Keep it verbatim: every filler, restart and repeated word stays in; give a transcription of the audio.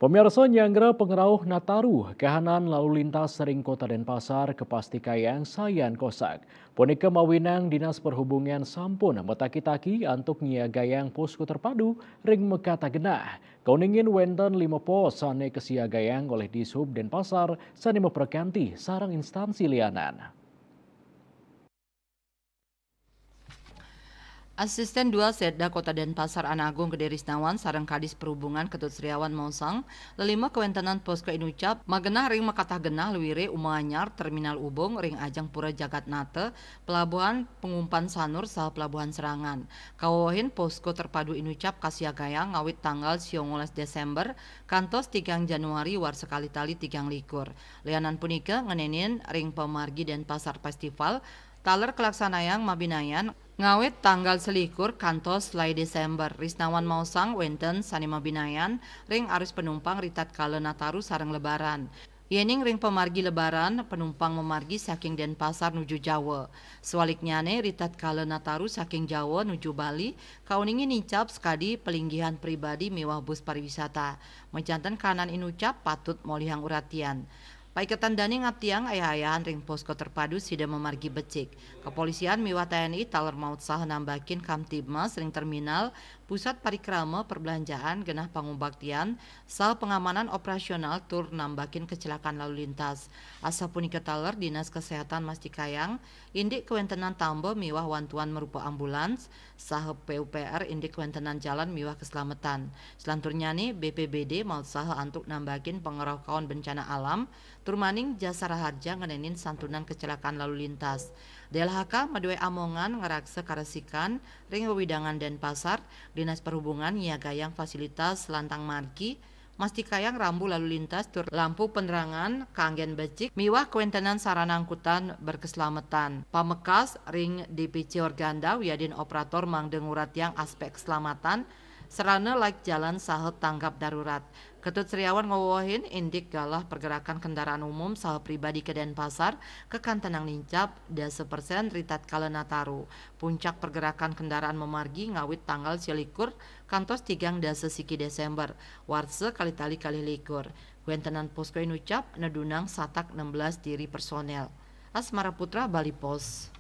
Pemirsa, nyanggra pengerauh Nataru, kahanan lalu lintas ring Kota Denpasar kapastikayang sayan kosak. Punika mawinang Dinas Perhubungan sampun mataki-taki antuk nyiagayang posko terpadu ring makatah genah. Kauningin wenten lima pos sane kasiagayang olih Dishub Denpasar sane maprekanti sareng instansi lianan. Asisten Dua Setda Kota Denpasar Anagung Gede Risnawan sareng Kadis Perhubungan Ketut Sriawan maosang, lelima kawentenan posko inucap magenah ring makatah genah luire Uma Anyar, Terminal Ubung, ring ajeng Pura Jagatnata, Pelabuhan Pengumpan Sanur, saha Pelabuhan Serangan. Kawewehin posko terpadu inucap kasiagayang ngawit tanggal siongolas Desember kantos tigang Januari warsa kalih tali tigang likur. Lianan punika ngenenin ring pamargi Denpasar Festival, taler kalaksanayang mabinayan ngawit tanggal selikur kantos lai Desember. Risnawan maosang wenten sane mabinayan ring arus penumpang ritatkala Nataru sareng Lebaran. Yening ring pamargi Lebaran, penumpang mamargi saking Denpasar nuju Jawa. Sewaliknyane, ritatkala Nataru saking Jawa nuju Bali, kauningin inucap sakadi palinggihan pribadi miwah bus pariwisata. Majanten kahanan inucap patut molihang uratian. Paiketan dane ngaptiang ayah-ayahan ring posko terpadu sida mamargi becik. Kapolisian miwah T N I taler mautsaha nambakin Kamtibmas ring terminal, pusat parikrama perbelanjaan genah pangubaktian, saha pengamanan operasional tur nambakin kecelakaan lalu lintas. Asapunika taler Dinas Kesehatan mastikayang indik kawentenan tamba miwah wantuan marupa ambulans, saha P U P R indik kawentenan jalan miwah keselamatan. Selanturnyane, B P B D mautsaha antuk nambakin pangrauh kaon bencana alam, tur maning jasa raharja ngenenin santunan kecelakaan lalu lintas. D L H K madue amongan ngraksa karesikan ring wewidangan Denpasar, Dinas Perhubungan nyiagayang fasilitas lantang margi, mastikayang rambu lalu lintas tur lampu penerangan kanggen becik miwah kawentenan sarana angkutan berkeselamatan. Pamekas ring D P C Organda wiadin operator mangda nguratiang aspek keselamatan, sarana laik jalan saha tanggap darurat. Ketut Sriawan ngawewehin indik galah pergerakan kendaraan umum saha pribadi ka Denpasar kakantenang nincap dasa persen ritatkala Nataru. Puncak pergerakan kendaraan mamargi ngawit tanggal selikur kantos tigang dasa siki Desember, warsa kalih tali kalih likur. Wentenan posko inucap nedunang satak enam belas diri personel. Asmara Putra, Bali Post.